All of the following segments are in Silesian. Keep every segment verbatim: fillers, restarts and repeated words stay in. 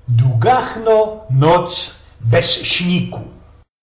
Dugachno noc bez śniku.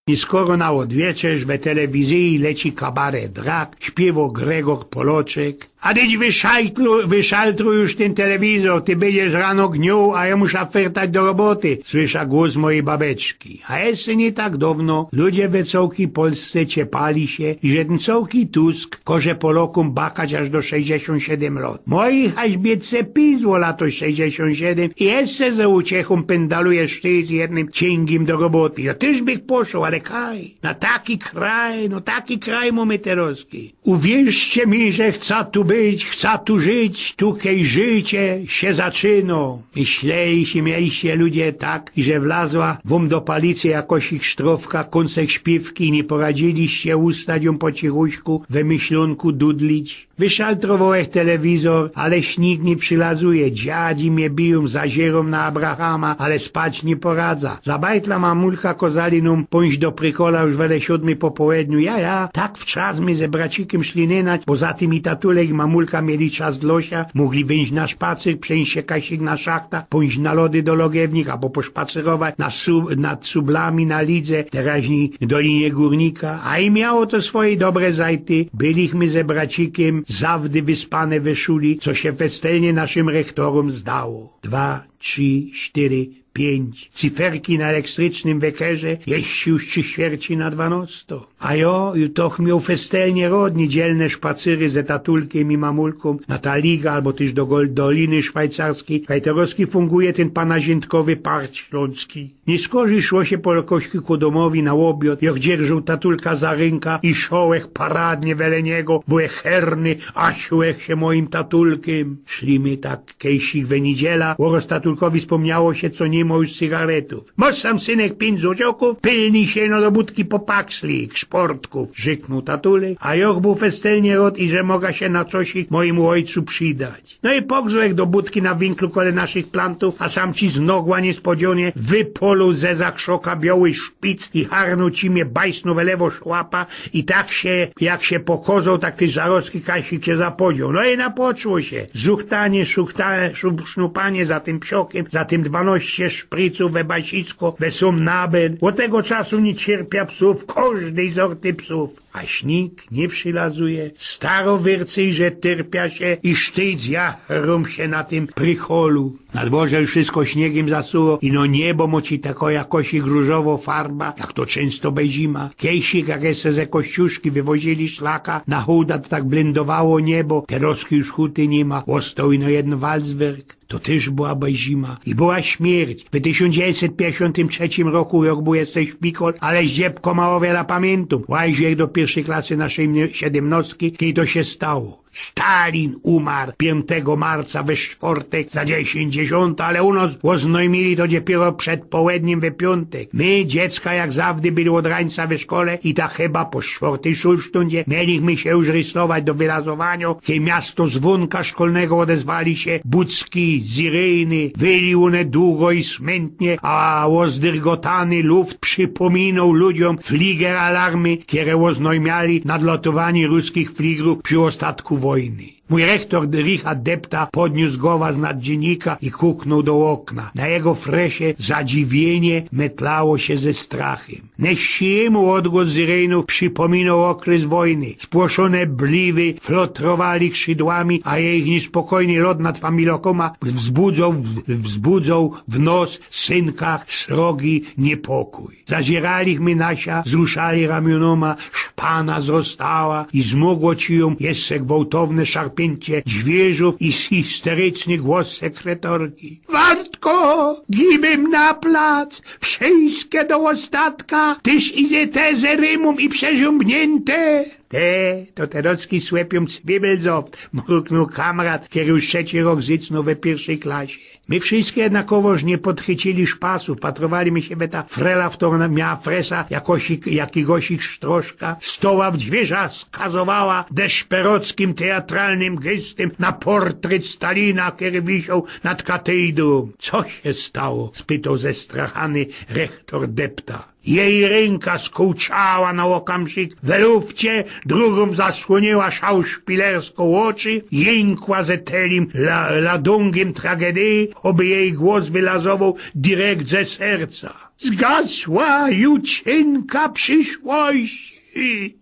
I skoro na ôdwieczerz we telewizyji leci kabaret Drak, śpiywo Gregor Poloczek, a dyć wyszaltru-, wyszaltruj już tyn telewizor, ty bydziesz rano gniōł, a jŏ musza fyrtać do roboty, słysza głos mojij babeczki. A jeszcze niy tak downo ludzie we cołkij Polsce ciepali sie, iże tyn cołki Tusk koże Polokōm bakać aż do sześćdziesiōnt siedym lot. Mojij choćby cepizło lato sześćdziesiōnt siedym i jeszcze ze uciechōm pyndaluje sztyj z jednym ciyngiym do roboty. Jŏ tyż bych poszoł, ale kaj, na taki kraj, no taki kraj mōmy terŏzki. Uwierzcie mi, że chca tu być, chca tu żyć, tu kej życie sie zaczyno. Myśleli sie, mieli sie ludzie tak, iże wlazła wōm do palicy jakŏsik sztrofka, kōnsek śpiywki i niy poradziliście ustać jōm po cichuśku, we myślōnku dudlić. Wyszaltrowołech telewizor, ale śnig niy przilazuje. Dziadzi mie bijōm, zaziyrōm na Abrahama, ale spać niy poradza. Za bajtla mamulka kozali nōm pōńść do Prykola już wele siōdmyj po połedniu. Ja, ja, tak wczas my ze bracikiym szli nynać, bo za tym i tatulek, i mamulka mieli czas dlŏ sia, mōgli wyńść na szpacyr, przeńść sie kajsik na szachtach, pōńść na lody do Logiewnik, abo poszpacyrować na Su-, nad Sublami, na Lidze, teraźnij Dolinie Górnika, a i miało to swojij dobre zajty. Bylichmy ze bracikiym zawdy wyspane we szuli, co sie festelnie naszym rechtorōm zdało. Dwa, trzi, sztyry, piyńć. Cyferki na elektrycznym wekerze, jeszcze już trzi ćwierci na dwanŏsto. A jŏ, jŏ toch mioł festelnie rŏd, niedzielne szpacyry ze tatulkiym i mamulkōm na ta Liga, abo tyż do Gol-, Doliny Szwajcarskij, kaj terŏzki funguje tyn panaziętkowy Park Ślōnski. Niy skorzij szło sie po kajsik ku dōmowi na ôbiŏd, jŏ dzierżōł tatulka za rynka i szołech paradnie wele niego, byłech herny, a szołech sie mojim tatulkiym. Szli my tak kejsik we niedziela, ôroz tatulkowi spōmniało sie, co niy mŏ już cygaretōw. „Mosz sam, synek, piyńć złociokōw, pylnij sie, no do budki po pakslik, szportkōw”, rzyknōł tatulek, a jŏch bōł festelnie rŏd, iże moga sie na cosik mojimu ôjcu przidać. No i pogrzōłech do budki na winklu kole naszych plantōw, a sam ci z nogła niyspodzionie wypolōł zeza krzoka bioły szpic i harnōł ci mie bajsno we lewo szłapa i tak sie, jak sie pokozoł, tak tyż zarŏzki kajsik sie zapodzioł. No i napoczło sie. Zuchtanie, szuchta-, szu-, sznupanie za tym psiokiym, za tym dwanŏście szpricōw we bajsisko, we sōm nabel. Ôd tego czasu niy cierpia psōw, kożdyj zorty psōw. A śnig niy przilazuje, starowyrcyj, że tyrpia sie i sztyjc jachrōm sie na tym Prycholu. Na dworze już wszysko śniegym zasuło, ino niebo mŏ ci takŏ jakŏsik rōżowŏ farba, jak to czynsto bejzima. Kejsik, jak jeszcze ze Kościuszki wywozili szlaka na Hołda, to tak blyndowało niebo, terŏzki już huty niy ma, ôstoł ino jedyn walcwerk. To tyż była bejzima i była śmierć. W tysiōnc dziewiyńćset piyńćdziesiōntym trzecim roku, jak bōł jeszcze szpikol, ale ździebko mało wiela pamiyntōm. Łaziłech do piyrwszyj klasy na szej-, siedymnŏstki, kej to sie stało. Stalin umar piyntego marca we sztwortek za dziesiyńćdziesiōnto, ale u nŏs ôznojmili to dopiyro przed połednim we piōntek. My, dziecka, jak zawdy byli ôd rańca we szkole i tak chyba po sztwortyj szulsztōndzie mielichmy sie już rysować do wylazowaniŏ, kej miasto zwōnka szkolnego ôdezwali sie bucki, syryny, wyli ône dugo i smytnie, a ôzdyrgotany luft przipōminoł ludziōm fliger alarmy, kere ôznojmiali nadlotowaniŏ ruskich fligrōw przi ôstatku wojny. Mōj rechtor Richard Depta podniōs gowa znad dziynnika i kuknōł do ôkna. Na jego fresie zadziwiynie metlało sie ze strachym. Neszczejemu ôdgłos syrenōw przipōminoł ôkrys wojny. Spłoszōne bliwy flotrowali skrzidłami, a jejich niyspokojny lot nad familiokōma wzbudzoł, wzbudzoł w nŏs synkach srogi niypokōj. Zaziyralichmy na sia, zruszali ramiōnōma, szpana zrostała i zmōgło ci jōm jeszcze gwałtowne szarpyńcie dźwiyrzōw i histeryczny głos sekretorki. Wartko, gibym na plac, wszyjske do ôstatka, tyż idzie te ze rymōm i przeziōmbniynte. Te, to terŏzki słepiōm cwibelzoft, mruknōł kamrat, kery już trzeci rok zycnōł we piyrwszyj klasie. My wszyjske jednakowoż niy podchycili szpasōw, patrowali my sie we ta frela, w to ôna miała fresa jakosik, jakigosik sztroszka, stoła w dźwiyrzach skazowała deszperoccym teatralnym gestym na portryt Stalina, kery wisioł nad katyjdrōm. Co sie stało? Spytoł zestrachany rechtor Depta. Jeji rynka skōłczała na ôkamszyk we lufcie, drugōm zasłōniła szauszpilersko ôczy, jynka ze telim la, ladungym tragedyje, ôby jeji głos wylazowoł direkt ze serca. Zgasła juczynka przyszłości.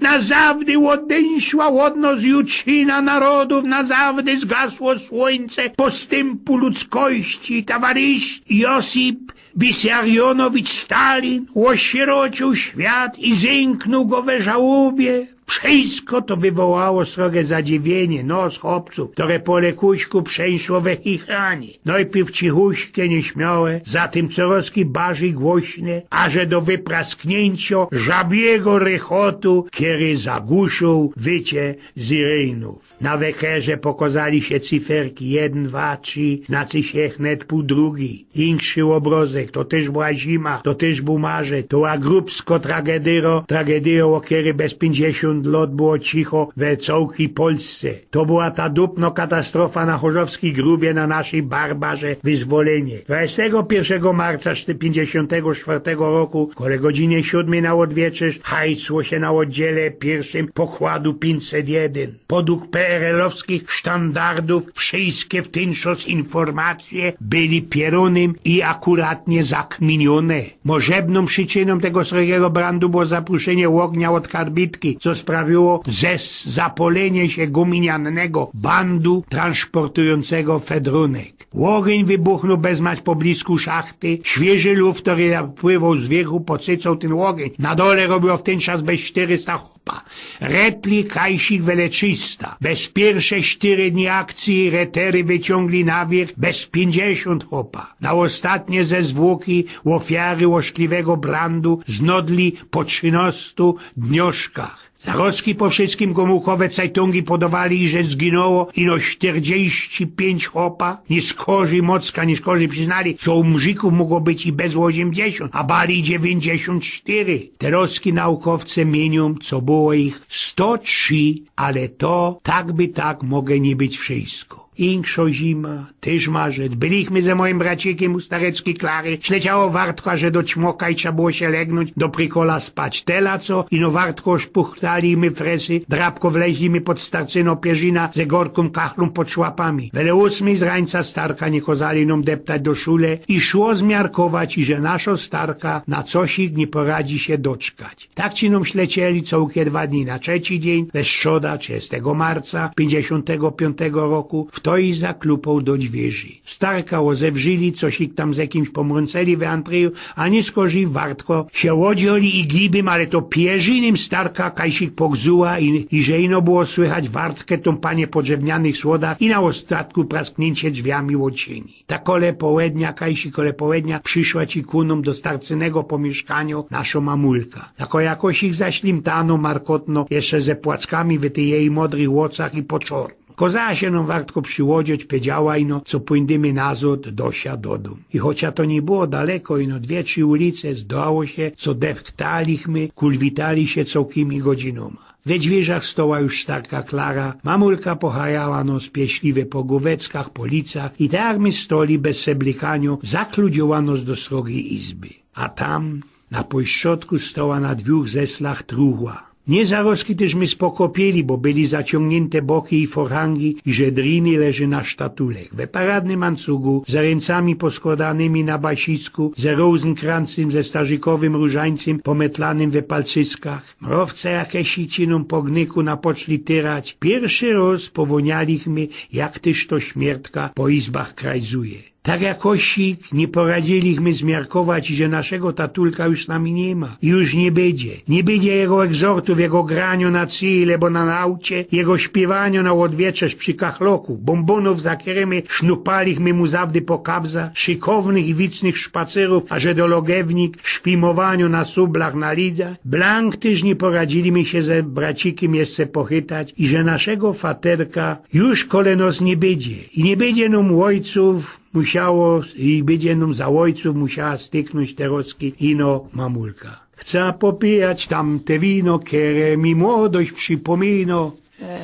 Na zawdy ôdyńszła ôd nos juczyna narodōw, na zawdy zgasło słōńce postympu ludzkości. Towarysz Josip Wissarionowicz Stalin ôsirociōł świat i zymknōł go we żałobie. Wszysko to wywołało srogie zadziwiynie nos chopcōw, ktore po lekuśku przeszło we chichranie. Nojpiyw cichuśkie, niyśmiałe, zatym coroz bardzij głośne, aże do wypraskniyńcio żabiego rechotu, kery zagłuszoł wycie syrenōw. Na wekerze pokŏzali sie cyferki jedyn, dwa, trzi, znaczy sie wnet pōł drugij. Inkszy ôbrozek, to tyż była zima, to tyż bōł marzec, to była grubsko tragedyjo, tragedyjo, ô kerej bez piyńćdziesiōnt lŏt było cicho we cołkij Polsce. To była ta dupno katastrofa na chorzowskij grubie na naszyj Barbarze Wyzwolynie. Dwudziestego piyrszego marca szty-, piyńćdziesiōntego sztwŏrtego roku, kole godziny siōdmyj na ôdwieczerz, hajsło sie na ôddziele piyrszym pokładu piyńćset jedyn. Podug P R L-owskich sztandardōw wszyjske wtynczŏs informacje były pierōnym i akuratnie zakminiōne. Możebnōm przyczynōm tego srogigo brandu było zapruszynie ôgnia ôd karbitki, co sprawiło zes-, zapolynie sie guminiannego bandu transportujōncego fedrōnek. Ôgyń wybuchnōł bezmać po blisku szachty. Świyży luft, kery napływoł z wiechu, podsycoł tyn ôgyń. Na dole robiło wtynczŏs bez sztyrysta chopa. Retli kajsik wele trzysta. Bez piyrsze sztyry dni akcyje retery wyciōngli na wiyrch bez piyńćdziesiōnt chopa. Na ôstatnie ze zwłoki ôfiary ôszkliwego brandu znŏdli po trzynŏstu dnioszkach. Zarŏzki po wszyskim Gomułkowe cajtōngi podŏwali, iże zginōło ino sztyrdziści piyńć chopa. Niyskorzij mocka, niyskorzij przyznali, co u Mrzikōw mogło być i bez ôziymdziesiōnt, a bali dziewiyńćdziesiōnt sztyry. Terŏzki naukowce miyniōm, co było ich sto trzi, ale to tak by tak mogo niy być wszysko. Inkszŏ zima, tyż marzec. Byliśmy ze mojim bracikiym u stareckiej Klary. Śleciało wartko, aże do ćmoka i trzeba było sie legnōńć do prykola spać. Tela co, ino wartko szpuchtali my fresy, drapko wleźli my pod starcyno pierzyna ze gorkōm kachlōm pod szłapami. Wele ôsmyj z rańca starka niy kozali nōm deptać do szule i szło zmiarkować, iże naszŏ starka na cosik niy poradzi sie doczkać. Tak ci nōm ślecieli cołkie dwa dni. Na trzeci dziyń, we strzoda, trzidziestego marca piyńćdziesiōntego piyōntego roku, ftoś zaklupoł do dźwiyrzy. Starka ôzewrzyli, cosik tam ze kimś pōmrōnceli we antryju, a niyskorzij wartko sie ôdzioli i gibym, ale to pierzynym starka kajsik pogzuła i, i że ino było słychać wartkã tōmpanie po drzewianych słodach i na ôstatku praskniyńcie dźwiami ôd siyni. Tak kole połednia, kajsik kole połednia, prziszła ci ku nōm do starcynego pōmiyszkaniŏ naszŏ mamulka. Takŏ jakŏś ich zaślimtanŏ, markotnŏ, jeszcze ze płackami w tych jeji modrych ôczach i po czŏrnym. Kozała sie nōm wartko prziłodzioć, pedziała ino, co pōńdymy nazŏd do sia do dōm. I chocia to niy było daleko, ino dwie, trzi ulice, zdało sie, co deptaliśmy, kulwitali sie cołkimi godzinōma. We dźwiyrzach stoła już starka Klara, mamulka pochajała nŏs pieśliwie po gōweckach, po licach i tak jak my stoli bez seblykaniŏ, zakludzioła nŏs do srogij izby. A tam, na pojstrzodku stoła na dwōch zeslach truchła. Niy zarŏzki tyż my spokopiyli, bo byli zaciōngniynte boki i forhangi, iże driny leży nasz tatulek. We paradnym ancugu, ze ryncami poskłŏdanymi na basisku, ze rozenkrancym, ze starzikowym rużańcym pometlanym we palcyskach. Mrowce jakeś ci nōm po gnyku napoczli tyrać. Piyrszy rŏz powōnialiśmy, jak tyż to śmiertka po izbach krajzuje. Tak jakosik niy poradziliśmy zmiarkować, iże naszego tatulka już z nami niy ma. I już niy bydzie. Niy bydzie jego egzortōw, jego graniŏ na cyjle, bo na naucie, jego śpiywaniŏ na ôdwieczerz przi kachloku, bōmbōnōw, za kerymi sznupaliśmy mu zawdy po kabzach, szykownych i wicnych szpacyrōw, aże do logewnik, szwimowaniŏ na sublach na lidzach. Blank tyż niy poradziliśmy sie ze bracikiym jeszcze pochytać, iże naszego faterka już kole nŏs niy bydzie. I niy bydzie nōm ôjcōw musiało, i bydzie nōm za ôjcōw musiała styknōńć terŏzki ino mamulka. Chca popijać tamte wino, kere mi młodość przipōminŏ. E,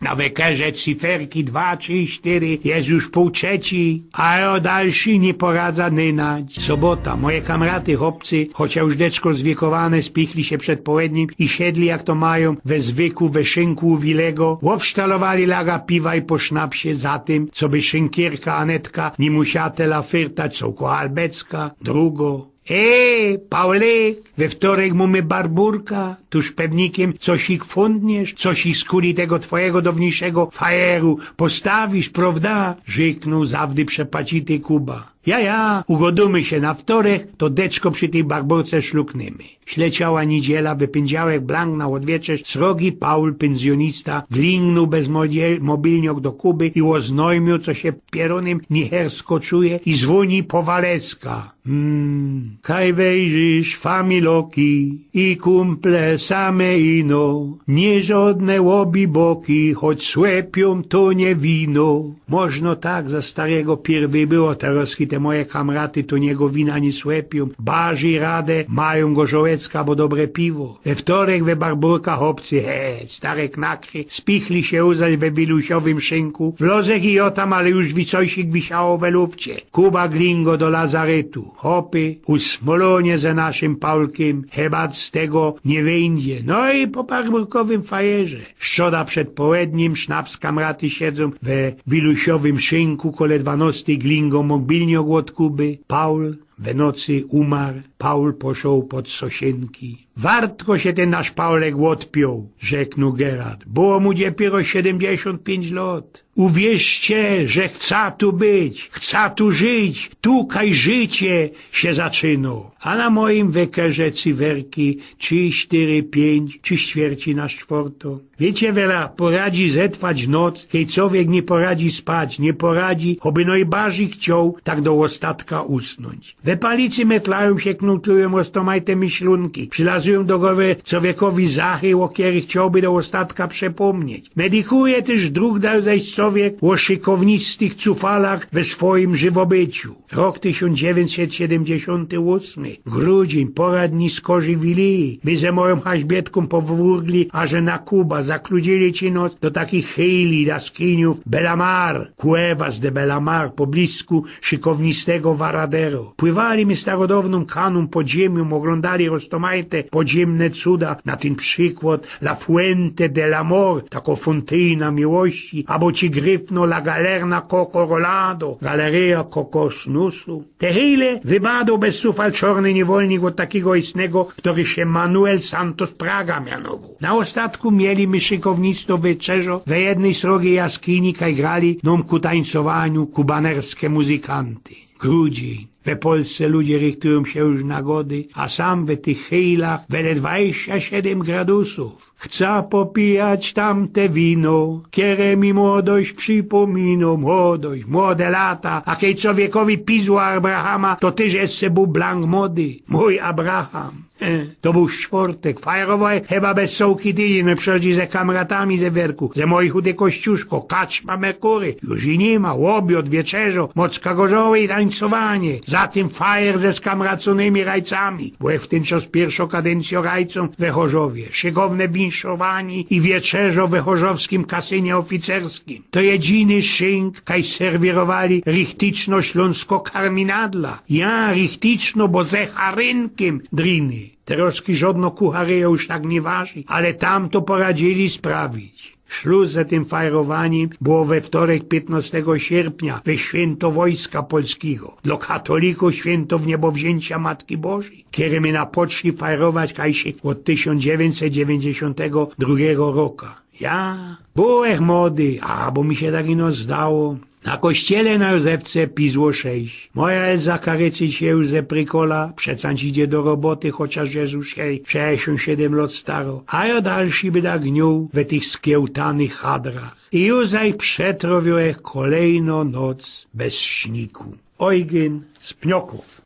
Na wekerze cyferki dwa, trzi, sztyry, je już pōł trzeci, a jo dalszy niy poradzã nynać. Sobota. Moje kamraty, chopcy, chocia już deczko zwiekowane, spichli sie przed połednim i siedli, jak to majōm we zwyku, we szynku u Wilego, ôbsztalowali laga piwa i po sznapsie za tym, coby szynkierka Anetka niy musiała tela fyrtać, co kocha Albecka, drugo. E, Paulek, we wtorek mōmy barburka, tuż pewnikiym cosik fundniesz, cosik skuli tego twojego downyjszego fajeru postawisz, prowda? Rzyknōł zawdy przepacity Kuba. Ja, ja, ugodōmy sie na wtorek, to deczko przi tyj barburce szluknymy. Śleciała niydziela, we pyndziałek blank na ôdwieczerz srogi Paul, pynzjōnysta, glingnōł bez modzie-, mobilniok do Kuby i ôznojmiōł, co sie pierōnym nichersko czuje i zwōni po Waleska. Mm, kaj wejrzysz, familoki i kumple same ino, niy żodne ôbiboki, choć słepiōm, to niy wino. Możno tak, za starego pierwyj było, terozki te moje kamraty to niego wina niy słepiōm, bardzij radã majōm gorzołecka abo dobre piwo. We wtorek we barburka, chopcy, he, stare knakry, spichli sie uzaś we wilusiowym szynku, w lozech i jo tam, ale już wi-, cosik wisiało we lufcie. Kuba glingo do lazaretu. Chopy, usmolōnie ze naszym Paulkiym, chyba z tego niy wyjdzie. No i po barburkowym fajerze. Strzoda przed połednim, sznaps, kamraty siedzōm we wilusiowym szynku, kole dwanostyj glingo mobilniok ôd Kuby. Paul we nocy umar, Paul poszoł pod sosiynki. Wartko sie tyn nasz Paulek ôdpioł, rzeknōł Gerard. Było mu dopiyro siedymdziesiōnt piyńć lot. Uwierzcie, że chca tu być, chca tu żyć, tu kaj życie sie zaczyno. A na mojim wekerze cyferki trzi, sztyry, piyńć, trzi ćwierci na sztworto. Wiycie, wela poradzi zetwać noc, kej cowiek niy poradzi spać, niy poradzi, choby nojbardzij chcioł tak do ôstatka usnōńć. We palicy metlajōm sie, knutujōm roztomajte myślōnki, przilazujōm do gowy cowiekowi zachy, ô kerych chciołby do ôstatka przepōmnieć. Medikuje tyż drug da-, zaś cowiek ô szykownistych cufalach we swojim żywobyciu. Rok tysiōnc dziewiyńćset siedymdziesiōnty ôsmy, grudziyń, pora dni skorzij wiliji. My ze mojōm haźbiedkōm powurgli aże na Kuba, zakludzili ci noc do takich chyjli, jaskiniōw Belamar, Cuevas de Belamar, poblisku szykownistego Varadero. Pływali my starodownōm kanōm pod ziymiyōm, ôglōndali roztomajte podziymne cuda, na tyn przikłod La Fuente del Amor, tako fōntyjna miłości, abo ci gryfno La Galerna Cocorolado, galeryja kokosnusu. Te chyjle wybadōł bez cufal czorny niywolnik ôd takigo istnego, kery sie Manuel Santos Praga mianowoł. Na ôstatku mieli my szykownisto wieczerzo we jednyj srogij jaskini, kaj grali nōm ku tańcowaniu kubanerske muzykanty. Grudziyń. We Polsce ludzie rychtujōm sie już na gody, a sam we tych chyjlach wele dwadzieścia siedym gradusōw. Chca popijać tamte wino, kere mi młodość przipōmino, młodość, młode lata, a kej cowiekowi pizło Abrahama, to tyż jeszcze bōł blank młody. Mōj Abraham. E, to bōł sztwortek, fajerowōł chyba bez cołki tydziyń, no przecież ze kamratami ze werku, ze mojej chudy Kościuszko, kaczma Merkury, już i niy ma, ôbiod, wieczerzo, mocka gorzoły i tańcowanie, za tym fajer ze skamracōnymi rajcami, bo jak w tyn czas piyrszŏ kadyncjŏ rajcōm we Chorzowie, szykowne winszowanie i wieczerzo we chorzowskim kasynie ôficerskim. To jedyny szynk, kaj serwirowali richticzno ślōnsko karminadla. Ja, richticzno, bo ze charynkiym driny. Terŏzki żŏdnŏ kucharyjŏ już tak niy waży, ale tam to poradziyli sprawić. Szlus ze tym fajrowaniym było we wtorek, piytnŏstego sierpnia, we świynto Wojska Polskigo. Dlŏ katolików świynto Wniebowziynkiŏ Matki Bożyj, kery my napoczli fajrować kajsi ôd tysiōnc dziewiyńćset dziewiyńćdziesiōntego drugigo roka. Ja byłech młody, abo mi sie tak ino zdało. Na kościele na Józefce pizło sześć. Moja Elza karycyć sie już ze prykola, przecańć idzie do roboty, chociŏż je już sie-, sześćdziesiōnt siedym lŏt starŏ. A jŏ dalszy byda gniōł we tych skiełtanych chadrach. I już zajś przetrŏwiyłech kolejnõ noc bez śniku. Ojgyn z Pniokōw.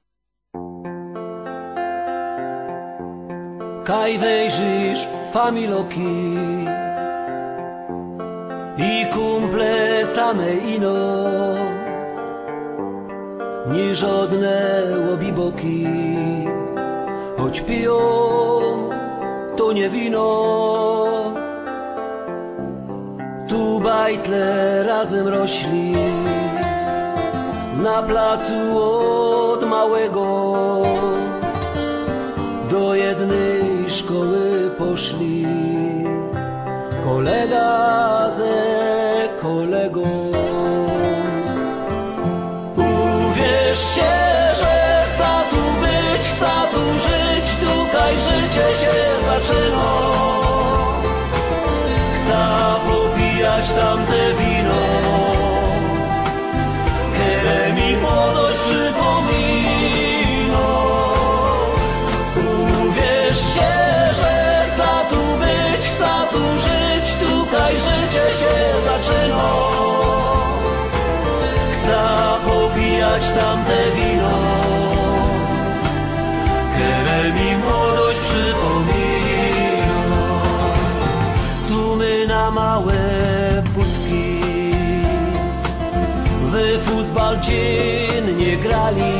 Kaj wejrzysz, familoki i kumple same ino, niy żŏdne ôbiboki, choć pijōm, to niy wino. Tu Tu bajtle razym rośli, na placu ôd małego do jednej szkoły poszli, kolega ze kolegą. Uwierzcie, że chcã tu być, chcã tu żyć, tukej życie sie zaczyno. Chcã popijać tamte wino, kere mi młodość przypomino. Uwierzcie, że chcã tu być, chcã tu żyć, tukej życie sie zaczyno. Chcã popijać tamte wino, kere mi młodość przypomino. Tu my na małe putki we fuzbal dziynnie grali.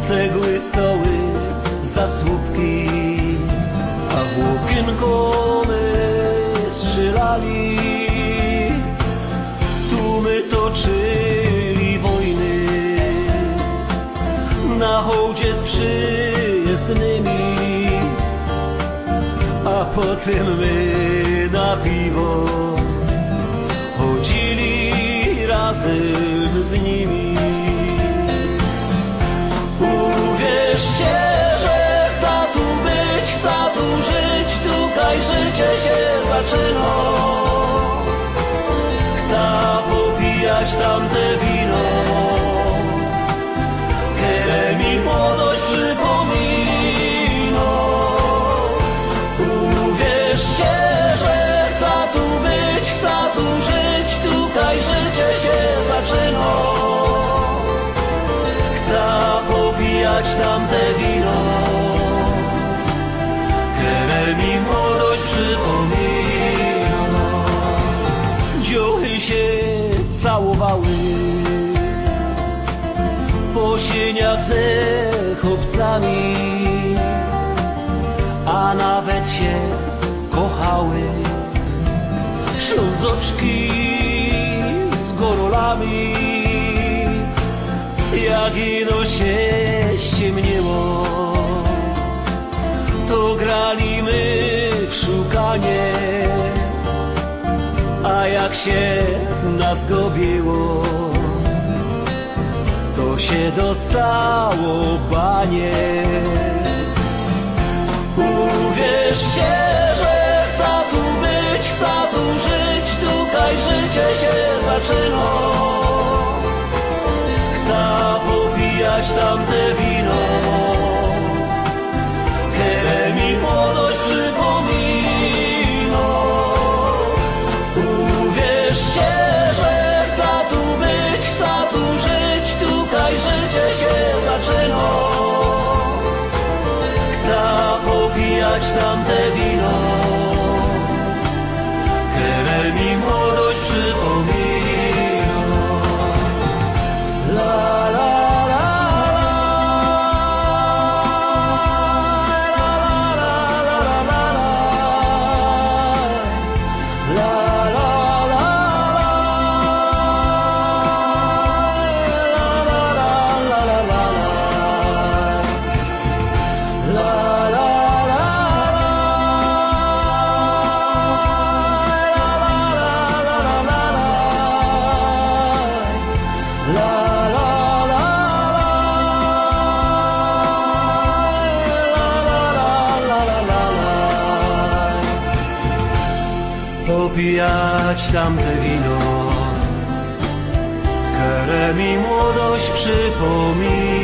Cegły stoły za słupki, a w ôkiynko my strzelali. Tu my toczyli wojny na hołdzie z przyjezdnymi, a potym my na piwo chodzili razym z nimi. Uwierzcie, że chcã tu być, chcã tu żyć, tukej życie sie zaczyno. Chcã popijać tamte wino, kere mi młodość przypomino. Uwierzcie, że chcã tu być, chcã tu żyć, tukej życie sie zaczyno. Chcã popijać tamte wino, kere mi młodość przypomino. Dziewczyny sie całowały po siyniach ze chłopcami, a nawet sie kochały Ślōnzoczki z gorolami. Jak ino sie ściemniło, to grali my w szukanie, a jak sie nas gobiło, to sie dostało banie. Uwierzcie, że chcã tu być, chcã tu żyć, tukej życie sie zaczyno. Chcã popijać tamte wino, kere mi młodość przypomino. Uwierzcie, że chcã tu być, chcã tu żyć, tukej życie sie zaczyno. Chcã popijać tamte wino, kere mi młodość przypomino. La, la, la, la. Popijać tamte wino, kere mi młodość przypomino.